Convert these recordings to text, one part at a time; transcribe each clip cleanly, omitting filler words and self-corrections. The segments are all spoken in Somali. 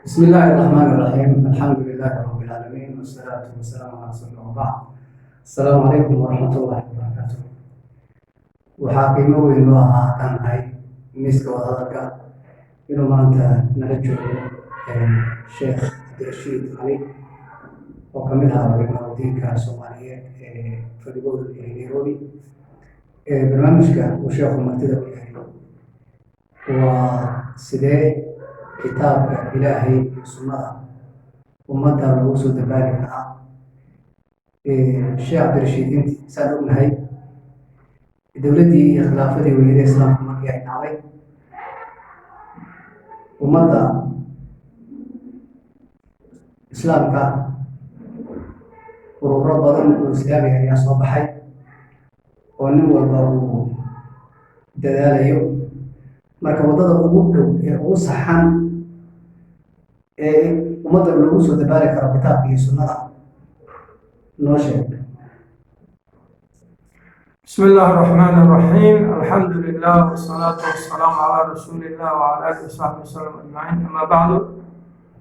بسم الله الرحمن الرحيم، الحمد لله رب العالمين، والصلاة والسلام على رسول الله، وبعد، السلام عليكم ورحمة الله وبركاته. Waxaa qiimo weyn loo ahaa haddaan nahay miiska wadahadalka inuu maanta nala joogo Sheekh Cabdirashiid Cali oo ka mid ahaa culimaaudiinka Soomaaliyeed ee fadhigoodu yahay Nairobi. Barnaamijka uu sheekhu martida u yahay waa sidee kitaabka Ilaahay iyo sunnada ummadda loogu soo dabaali karaa. Sheekh Cabdirashiid, inti saan ognahay, dowladdii iyo khilaafadii weynida Islaamka markii ay dhacday, ummadda Islaamka ururo badan oo Islaami ayaa soo baxay oo nin walba uu dadaalayo. Marka waddada ugu dhow ee ugu saxan ee ummadda loogu soo dabaali karo kitaabka iyo sunnada noo sheeg. بسم الله الرحمن الرحيم، الحمد لله والصلاة والسلام على رسول الله وعلى آله وصحبه وسلم أجمعين، أما بعد،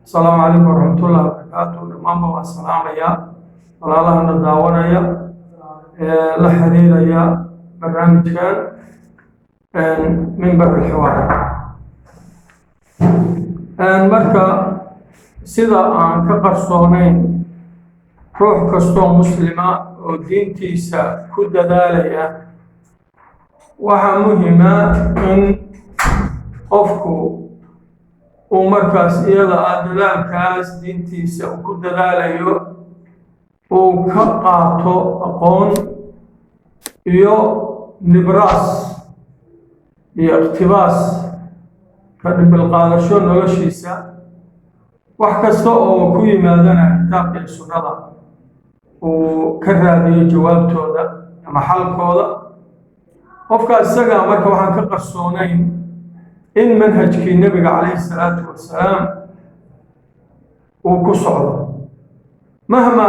السلام عليكم ورحمة الله وبركاته. Dhammaanba waan salaamayaa walaalahana daawanaya ee la xiriiraya barnaamijkan Mimbar Alxiwaar. Marka sida aan ka qarsoonayn ruux kastoo Muslima oo diintiisa ku dadaalaya, waxaa muhima in qofku uu markaas iyada ah dadaalkaas diintiisa uu ku dadaalayo uu ka qaato aqoon iyo nibraas iyo iqtibaas, ka dhibilqaadasho noloshiisa. Wax kasta oo ku yimaadana kitaabka iyo sunnada uu ka raadiyo jawaabtooda ama xalkooda qofka isaga. Marka waxaan ka qarsoonayn in manhajkii Nebiga calayhi salaatu wasalaam uu ku socdo. مهما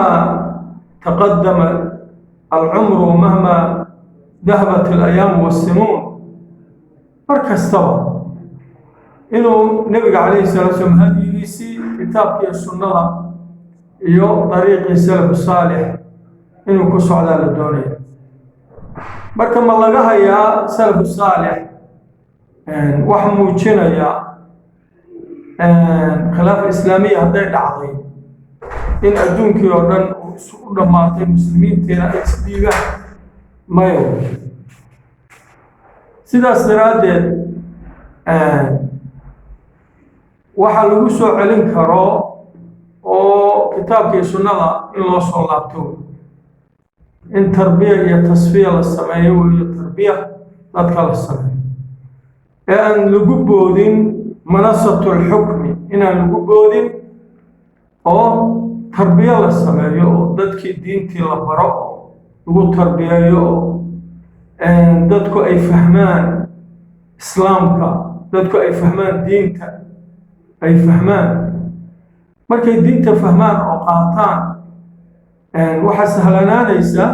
تقدم العمر ومهما ذهبت الأيام والسنون، mar kastaba inuu Nebiga calayhi salaatu wasalaam hadyigiisii, kitaabkiiyo sunnada iyo dariiqii salafu saalix inuu ku socdaa la doonaya. Marka ma laga hayaa salafu saalix wax muujinaya khilaafa islaamiya hadday dhacday in adduunkii oo dhan uu isu u dhammaatay, muslimiintiina ay isdhiibaan? Maya. Sidaas daraaddeed, waxa lagu soo celin karo oo kitaabkii sunnada in loo soo laabto, in tarbiya iyo tasfiya la sameeyo weeyo, tarbiya dadka la sameeyo ee aan lagu boodin manasatu lxukmi, inaan lagu boodin oo tarbiya la sameeyo oo dadkii diintii la baro oo lagu tarbiyeeyo oo dadku ay fahmaan Islaamka, dadku ay fahmaan diinta, ay fahmaan. Markay diinta fahmaan oo qaataan, waxaa sahlanaanaysa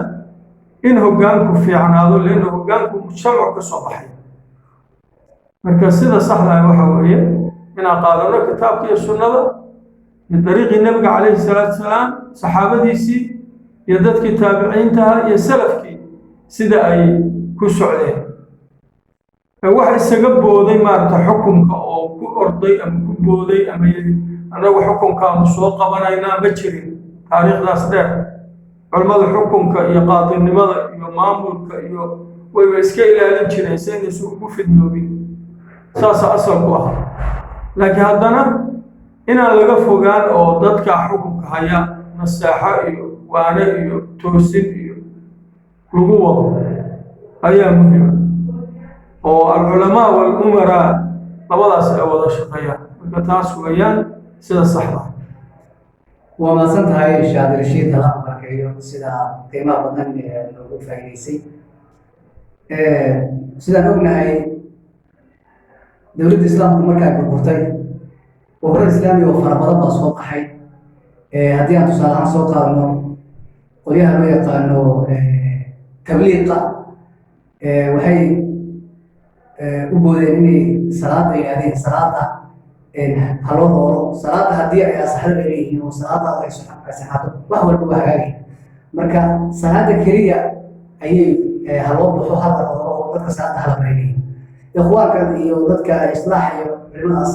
in hoggaanku fiicnaado, lianna hoggaanku mujtamacu ka soo baxay. Marka sida saxda ah waxa weeye inaan qaadano kitaabka iyo sunnada iyo dariiqii Nebiga calayhi salaatu wasalaam, saxaabadiisii iyo dadkii taabiciintaha iyo salafkii sida ay ku socdeen. Wax isaga booday maarata xukunka oo ku orday ama ku booday ama yidhi annagu xukunkaanu soo qabanaynaa ma jirin taariikhdaas dheer. Culimmada xukunka iyo qaadinimada iyo maamulka iyo wayba iska ilaalin jireen si aynaysu ugu fidnoobin, saasa asalku ahaa. Laakiin haddana inaan laga fogaan oo dadka xukunka haya naseexo iyo waane iyo toosin iyo lagu wado ayaa muhima, oo alculamaa walumaraa labadaas ay wada shaqeeyaan. Marka taas weeyaan sida saxda. Waa mahadsan tahay, Sheekh Cabdirashiid, Allah ku barakeeyo sida qiimaha badan ee noogu faa'iidaysay. Sidaan ognahay, dowladda Islaamku marka ay burburtay, ururo Islaami oo fara badan baa soo qaxay. Haddii aan tusaale ahaan soo qaadno qolyaha loo yaqaano tabliiqa, waxay u boodeen inay salaada yidhahdeen salaada Ha loo rooro salaada haddii ay asaxdo bay leeyihiin, oo salaadaada ay saxato, wax walba waa hagaagaya. Marka salaada keliya ayay ha loo baxo, hala rooro oo dadka salaada hala baray leeyihiin. Ikhwaankan iyo dadka islaax iyo culimadaas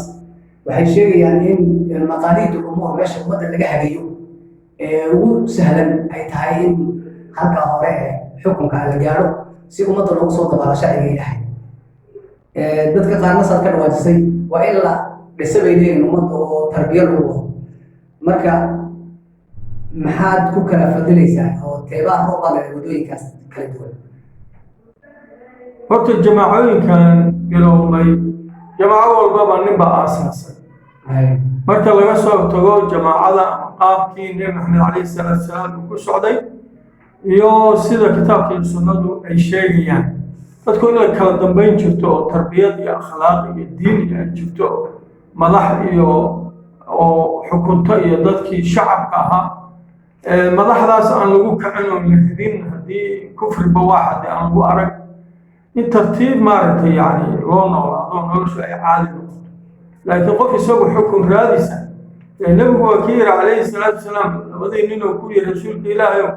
waxay sheegayaan in maqaaliid umuur, meesha ummadda laga hagayo ee ugu sahlan, ay tahay in halkaa hore ee xukunka la gaadho, si ummadda loogu soo dabaalo sharciga Ilaahay. Dadka qaarna, saad ka dhawaajisay, waa in la dhisa bay leeyihin ummadda oo tarbiya lagu wado. Marka maxaad ku kala fadilaysaa oo teebaa roobaad waddooyinkaas kala duwan? Horta jamaacooyinkan bilowmay, jamaaco walbaba nin baa aasaasay. Marka laga soo tago jamaacada ama qaabkii Nebi Maxamed calayhi salaatu salaam uu ku socday iyo sida kitaabka iyo sunnadu ay sheegayaan, dadku in la kala dambayn jirto oo tarbiyad iyo akhlaaq iyo diin iyo ay jirto, madax iyo oo xukunto iyo dadkii shacabka ahaa, madaxdaas aan lagu kacin oo la ridin haddii kufri bawaax haddii aan lagu arag, in tartiib maaragtay yani loo noolaado, noloshu ay caadi noqoto. Laakiin qof isagu xukun raadisa, nebigu waa kii yidhi calayhi salaatu wasalaam labadii nin oo ku yidhi: "Rasuulka Ilaahayow,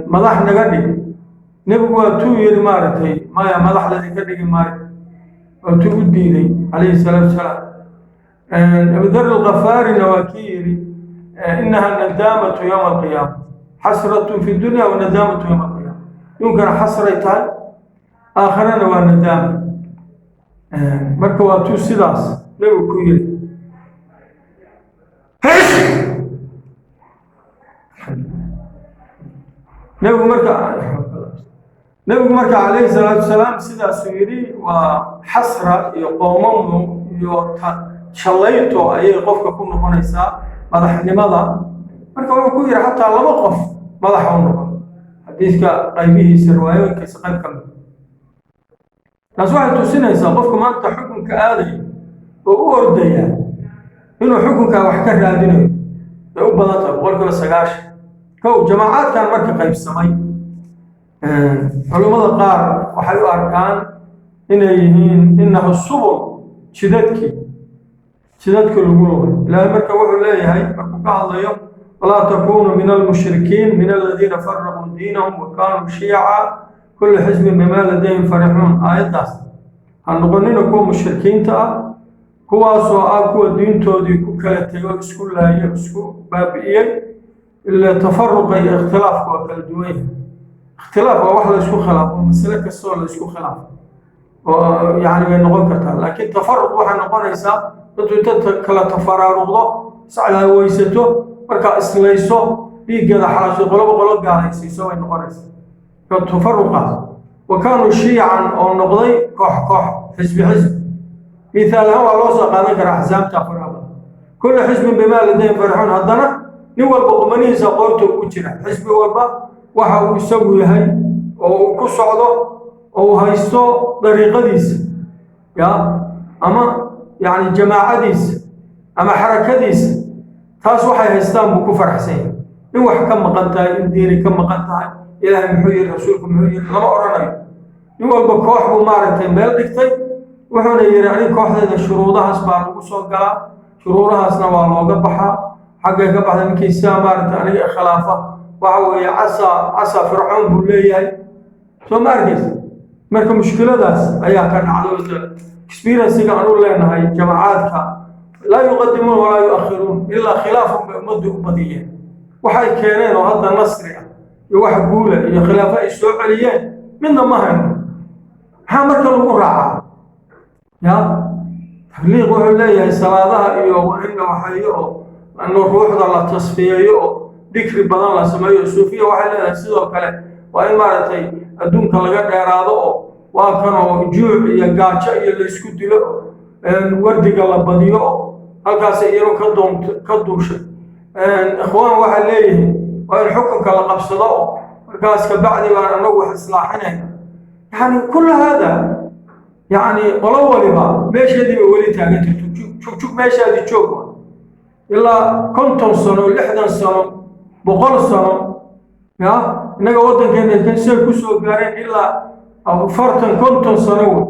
madax naga dhig." Nebigu waa tuu yidhi maaragtay: "Maya, madax ladinka dhigi maayo." Waa tuu u diiday calayhi salaatu wasalaam. Abudar Alkhafaarina waa kii yidhi: "Inaha nadaamatu yowma alqiyaama, xasratun fi dunya wa nadaamatu yowma alqiyaama." Dunkana xasray tahay, aakharana waa nadaama. Marka waa tuu sidaas nebigu ku yidhi. Nebigu marka calayhi salaatu wasalaam sidaasuu yidhi. Waa xasra iyo qoomamo iyo shallayto ayay qofka ku noqonaysaa madaxnimada. Marka wuxuu ku yidhi xataa laba qof madaxa u noqon, xadiiska qaybihiisa, riwaayooyinkiisa qayb ka mid. Taas waxay tusinaysaa qofka maanta xukunka aadaya oo u ordaya inuu xukunkaa wax ka raadinayo bay u badan tahay 90%. Kow, jamaacaadkan marka qaybsamay, culummada qaar waxay u arkaan inay yihiin inahu subul, jidadkii lagu lumay. Ilaahay marka wuxuu leeyahay markuu ka hadlayo: "Walaa takunuu min almushrikiin, min aladiina faraquu diinahum wa kaanuu shiyaca, kullu xisbin bimaa ladayhim farixuun." Aayaddaas, ha noqonina kuwa mushrikiinta ah, kuwaasoo ah kuwa diintoodii ku kala tego, isku laayo, isku baabi'iyey. Ila tafaruqa iyo ikhtilaafka waa kala duwan yahay. Ikhtilaaf waa wax la isku khilaafo, masale kastoo la isku khilaafo oo yani bay noqon kartaa, laakiin tafaruq waxay noqonaysaa dadku inta kala tafaraaruqdo, iscadaaweysato, markaa islayso, dhiiggeeda xalaasho, qoloba qolo gaalaysiiso bay noqonaysaa ka tafaruqaas. Wa kaanuu shiican, oo noqday koox koox, xisbi xisbi. Mithaal ahaan waa loo soo qaadan karaa axsaabta faraha badan. Kullu xisbin bimaa ladayhim farixuun. Haddana nin walba qumanihiisa qoorta ugu jira, xisbi walba waxa uu isagu yahay oo uu ku socdo oo uu haysto dariiqadiisa ya ama yani jamaacadiisa ama xarakadiisa, taas waxay haystaan buu ku faraxsan yahay. In wax ka maqan tahay, in diini ka maqan tahay, Ilaahay muxuu yidhi, rasuulku muxuu yidhi, lama odhanayo. Nin walba koox buu maaragtay meel dhigtay, wuxuuna yidhi: "Aniga kooxdeeda shuruudahaas baa lagu soo galaa, shuruudahaasna waa looga baxaa." Xaggay ka baxda ninkiisa maaragtay aniga khilaafa, waxa weeye casa Fircoon buu leeyahay. Soo ma arkaysa? Marka mushkiladaas ayaa ka dhacday. Experience-ga aan u leenahay, jamacaadka laa yuqadimuun walaa yuakhiruun, ilaa khilaafun bay ummaddu u badiyeen. Waxay keeneen oo hadda nasri ah iyo wax guula iyo khilaafo ay soo celiyeen midna ma hayno. Maxaa marka lagu raacaa? Ya tabliiq wuxuu leeyahay salaadaha iyo in la waxeeyo oo ruuxda la tasfiyeeyo oo dikri badan la sameeyo. Suufiya waxay leedahay sidoo kale waa in maaragtay adduunka laga dheeraado oo waa kan oo juuc iyo gaajo iyo laysku dilo, wardiga la badiyo, oo halkaas iyanu ka doont ka duushay. Ikhwaan waxay leeyihiin waa in xukunka la qabsado oo markaas kabacdi baan anagu wax islaaxinayna. Yani kullu hada, yani qolo waliba meesheediiba weli taagantay. Jugjug meeshaadii joog wa ilaa 50 sano, 60 sano, 100 sano. Ya innaga waddankeena siay ku soo gaareen ilaa 40, 50 sano wey.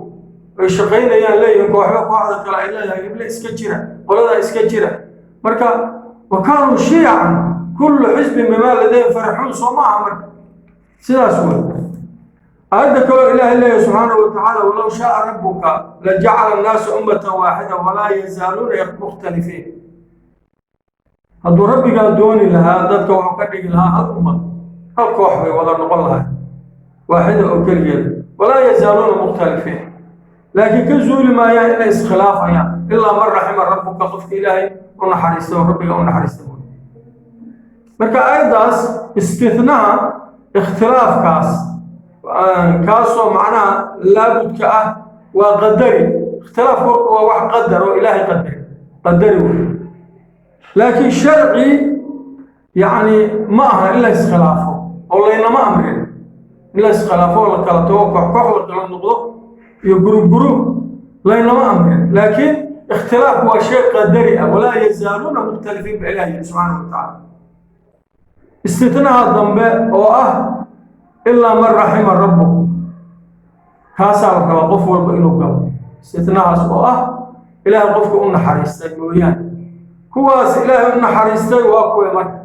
Ay shaqaynayaan, leeyihiin kooxba kooxda kale ay leedahay gible iska jira, qoladaa iska jira. Marka wa kaanuu shiyacan, kullu xisbin bimaa ladayhim farixuun, soo maaha? Marka sidaas wey. Aayadda kaloo Ilaahay leeyahy subxaanahu wa tacaala: "Walow shaaa rabbuka lajacala annaasa ummatan waaxida walaa yazaaluuna mukhtalifiin." Hadduu Rabbigaa dooni lahaa, dadka wuxuu ka dhigi lahaa hal ummad, hal koox bay wada noqon lahay, waaxida oo keligeeda, walaa yazaaluuna mukhtalifiin, laakiin ka zuuli maayaan inay iskhilaafayaan, ilaa man raxima rabbuka, qofka Ilaahay u naxariista oo Rabbiga u naxariista mooye. Marka aayaddaas istithnaha ikhtilaafkaas, kaasoo macnaha laabudka ah, waa qadari. Ikhtilaafku waa wax qadar oo Ilaahay qadari, qadari wey, laakiin sharci yacni ma aha in la iskhilaafo oo laynama amrin in la iskhilaafo oo la kala tago, koox koox la kala noqdo iyo group group laynama amrin. Laakiin ikhtilaafku waa shay qadari ah. "Walaa yazaaluuna mukhtalifiin" ba Ilaah yidhi subxaana wa tacaala. Istitnaha dambe oo ah "ilaa man raxima rabbuk", kaasaa la rabaa qof walba inuu galo, istitnahaas oo ah Ilaahay qofka u naxariistay mooyaane. Kuwaas Ilaahay u naxariistay waa kuwe? Marka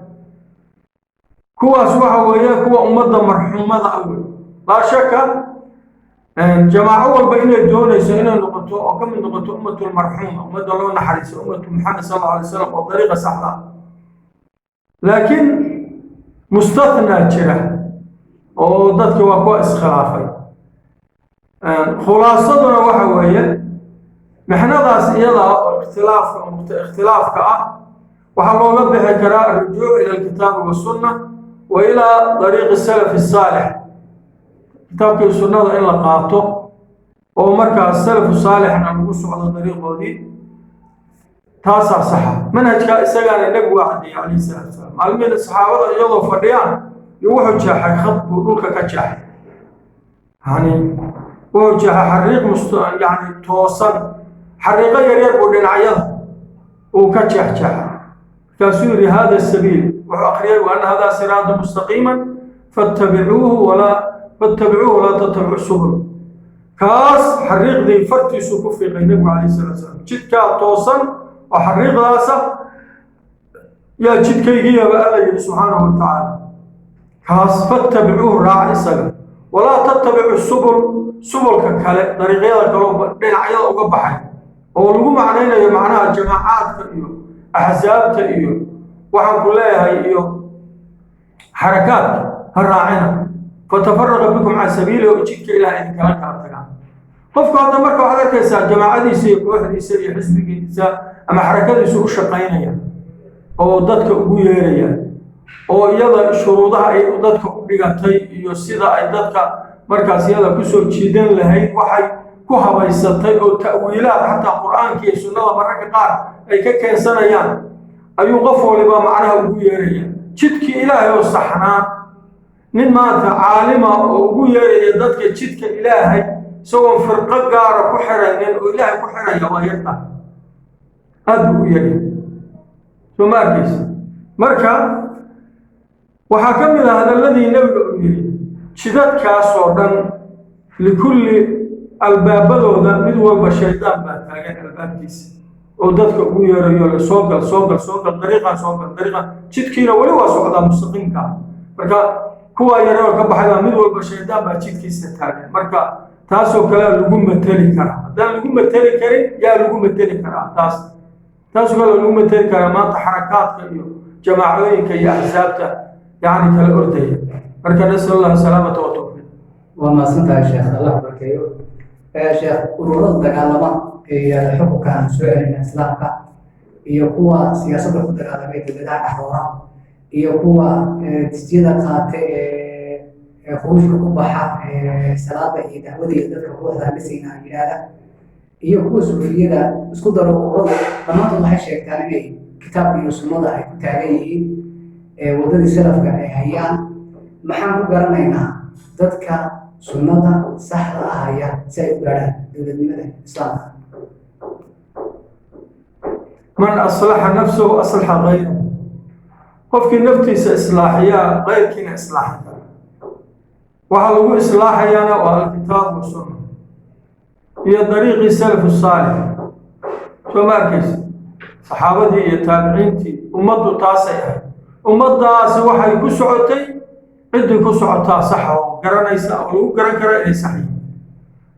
kuwaas waxa weeye kuwa ummadda marxuumada ah wey. Laa shaka, jamaaco walba inay doonayso inay noqoto oo ka mid noqoto ummatulmarxuuma, ummadda loo naxariisto, ummatu Maxamed sal Alla alay slam, oo dariiqa saxda ah. Laakiin mustathnaa jira oo dadki waa kuwa iskhilaafay. Khulaasaduna waxa weeye, mixnadaas iyada oo ikhtilaafka ah waxaa looga bixi karaa alrujuuc ila alkitaabi wasunna wa ilaa dariiqi salafi saalix. Kitaabkii sunnada in la qaato oo markaas salafu saalixna lagu socdo dariiqoodii, taasaa saxa. Manhajkaa isagaana Nebigu waa caddeeyey calayhi salaatu wasalaam. Maalmihii saxaabada iyadoo fadhiyaan iyo wuxuu jeexay khad buu dhulka ka jeexay, yani wuxuu jeexay xariiq must yani toosan, xariiqo yaryar buu dhinacyada uu ka jeexjeexay. Markaasuu yidhi: "Hada sabiil." Wuxuu akhriyay: "Wa anna hada siraata mustaqiima fattabicuuhu walaa fattabicuuhu walaa tattabicu subul." Kaas xariiqdii fartiisuu ku fiiqay Nebigu calayhi salatu wasalaam. Jidkaa toosan oo xariiqdaasa yaa jidkaygiiyaba, Alla yidhi subxaanahu wa tacaala. Kaas fattabicuuhu, raaca isaga, walaa tattabicu subul, subulka kale, dariiqyada kaleo dhinacyada uga baxay oo lagu macnaynayo macnaha jamaacaadka iyo axsaabta iyo waxaan ku leeyahay iyo xarakaadka ha raacina. Fatafaraqa bikum can sabiili, oo jidka Ilaah idinkala kala tagaan. Qofku hadda marka waxaad arkaysaa jamaacadiisa iyo kooxdiisa iyo xisbigiisa ama xarakadiisa u shaqaynaya oo dadka ugu yeeraya, oo iyada shuruudaha ay dadka u dhigatay iyo sida ay dadka markaas iyada kusoo jiidan lahayd waxay ku habaysatay, oo ta'wiilaad xataa Qur'aanka iyo sunnada mararka qaar ay ka keensanayaan, ayuu qof waliba macnaha ugu yeeraya. Jidkii Ilaahay oo saxnaa, nin maanta caalima oo ugu yeeraya dadka jidka Ilaahay isagoon firqo gaara ku xiraynin oo Ilaahay ku xiraya waa yarta, aad buu u yarya. Soo ma arkaysa? Marka waxaa ka mid ah hadalladii Nebiga uu yidhi: jidadkaasoo dhan likulli albaabadooda mid walba shaydaan baa taagan albaabkiisa oo dadka ugu yeerayo le: "Soo gal, soo gal, soo gal dariiqaan, soo gal dariiqaan." Jidkiina weli waa socdaa mustaqiimka. Marka kuwaa yaroo ka baxay baa mid walba shaydaan baa jidkiisa taagan. Marka taasoo kalea lagu mateli karaa. Haddaan lagu mateli karin, yaa lagu mateli karaa? Taasoo kale lagu mateli karaa maanta xarakaadka iyo jamaacooyinka iyo axsaabta yacni kala ordaya. Marka nasal Allah salaamata wa tawfiiq. Waa mahadsan tahay, sheekh, Allah barkeeyo. Sheekh, ururada dagaalama ee yidhahda xukunka aan soo celina Islaamka, iyo kuwa siyaasadda ku dagaalamay dowladaha dhexdooda, iyo kuwa jizyada qaata ee khuruujka ku baxa ee salaada iyo dacwada iyo dadka ruuxda dhisayna yidhahda, iyo kuwa suufiyada isku daro, ururadu dhammaantood waxay sheegtaan inay kitaabka iyo sunnada ay ku taagan yihiin, waddadii salafka ay hayaan. Maxaan ku garanaynaa dadka sunnada saxda ah haya si ay u gaadhaan dowladnimada Islaamka? Man aslaxa nafsahu aslaxa gayrahu. Qofkii naftiisa islaaxiyaa kayrkiina islaaxin kara. Waxaa lagu islaaxayaana waa alkitaab wasunna. Iyo dariiqii salafu saalix, soo ma arkaysa, saxaabadii iyo taabiciintii, ummaddu taasay ahayd. Ummaddaasi waxay ku socotay, ciddii ku socotaa saxa oo garanaysa oo lagu garan karaa inay sax yihiin,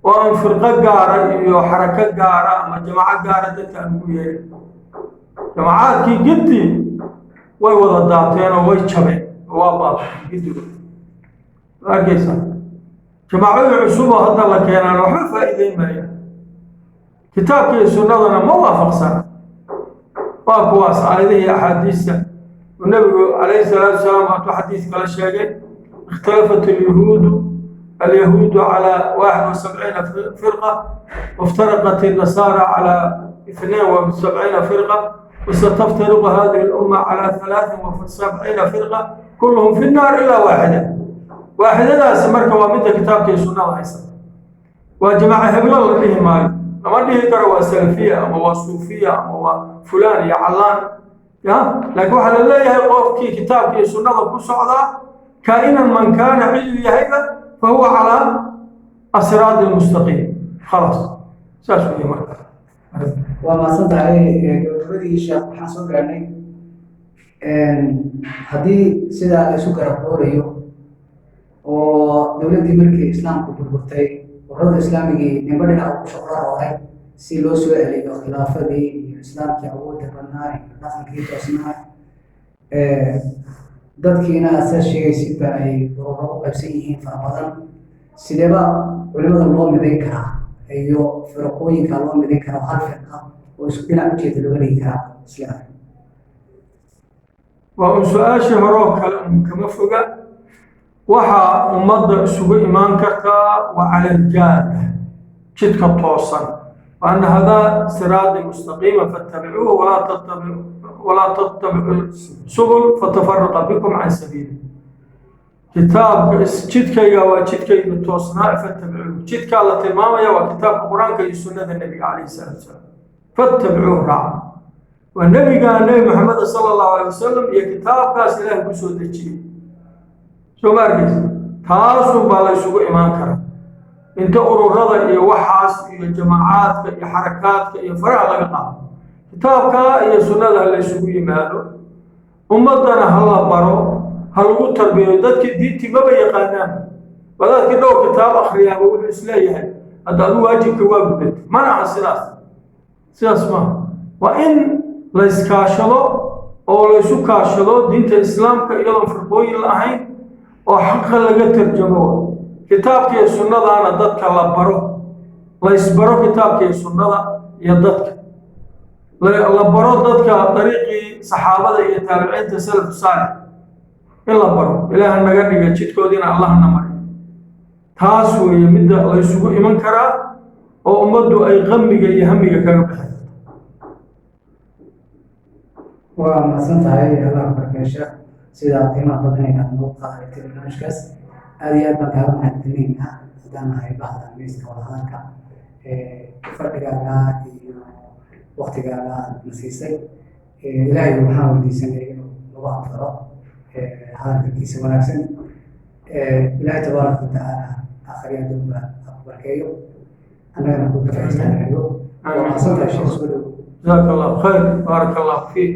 oo aan firqo gaara iyo xarako gaara ama jamaaco gaara dadka aan ugu yeerin. Jamacaadkii giddi way wada daateen oo way jabeen oo waa baaba'een giddigood. Ma arkaysa, jamaacooyin cusub oo hadda la keenaan waxba faa'iideyn maayaan, kitaabka iyo sunnadana ma waafaqsana. Waa kuwaas aayadihii, axaadiista uu Nebigu calayhi salaatu wasalaam waatuu xadiis kala sheegay: اختلفت اليهود على 71 فرقة، وافترقت النصارى على 72 فرقة، وستفترق هذه الأمة على 73 فرقة، كلهم في النار إلا واحدة. Waaxidadaasi marka waa midda kitaabka iyo sunnada haysa. Waa jamaaca heblo la dhihi maayo, lama dhihi karo waa salafiya ama waa suufiya ama waa fulaan iyo callaan ya, laakiin waxaa la leeyahay qofkii kitaabka iyo sunnada ku socdaa, كائنا من كان, ciduu yahayba, فهو على الصراط المستقيم. خلاص, saas weeye marka. Waa mahadsan tahay. Gabagabadii, sheekh, waxaan soo gaarnay haddii sidaa la isu garab qoorayo oo dowladdii markii islaamku burburtay, ururada islaamigii ninba dhinac ku shaqo rooray si loo soo celiyo khilaafadii iyo islaamkii awoodda badnaa iyo dhaqankii toosnaa, dadkiina aad sheegaysidba ay ururo u qaybsan yihiin fara badan, sideeba culimada loo midayn karaa iyo firqooyinka loo midayn karaa, hal firqa oo isku dhinac ujeeda looga dhigi karaa isla? Waa un su-aashii hore oo kale, un kama foga. Waxaa ummadda isugu imaan kartaa waa على الجادة, jidka toosan. وأن هذا صراطي مستقيما فاتبعوه ولا تتبعوا السبل فتفرق بكم عن سبيله. Kitaabka, jidkayga waa jidkayga toosnaa, فاتبعوه. Jidkaa la tilmaamaya waa kitaabka Qur-aanka iyo sunnada Nebiga calayhi salaatu wasalaam. فاتبعوه, raaca. Waa nebiga, Nebi Maxamed sala allahu alay wasalam, iyo kitaabkaas Ilaahay ku soo dejiyey. Soo ma arkaysa, taasun baa la isugu imaan karaa. Inta ururada iyo waxaas iyo jamaacaadka iyo xarakaadka iyo faraha laga qaado, kitaabkaa iyo sunnada ha la isugu yimaado. Ummaddana ha la baro, ha lagu tarbiyayo. Dadkii diintii maba yaqaanaan. Wadaadkii dhowr kitaab akhriyaaba wuxuu isleeyahay hadda adu waajibka waa gudatay. Mana aha sidaas, sidaas maaha. Waa in la iskaashado oo la isu kaashado diinta islaamka, iyadoon firqooyin la ahayn oo xaqa laga tarjamo. Kitaabka iyo sunnadaana dadka la baro, la isbaro kitaabka iyo sunnada, iyo dadka la baro dadka dariiqii saxaabada iyo taabiciinta, salafu saalix in la baro. Ilaaha naga dhiga jidkoodiina, Allahna mariyo. Taas weeye midda la isugu iman karaa oo ummaddu ay qamiga iyo hamiga kaga bixi karto. Waa mahadsan tahay. Allah barkeeyo, sheekh, sida qiimaha badan ee aad noogu qaadatay barnaamijkaas. Aad iyo aad baan kaaga mahadcelinaynaa haddaan nahay bahda miiska wadahadalka, fadhigaaga iyo waktigaaga aad na siisay. Ilaahay waxaan weydiisanay inuu nagu anfaro hadalkiisa wanaagsan. Ilaahay tabaaraka watacaala aakhiriya adduunba ha ku barkeeyo, annagana ku ka faa'iistaanayo. Waa mahadsan tahay, sheekh, soo dhow. جزاك الله خير، بارك الله فيك.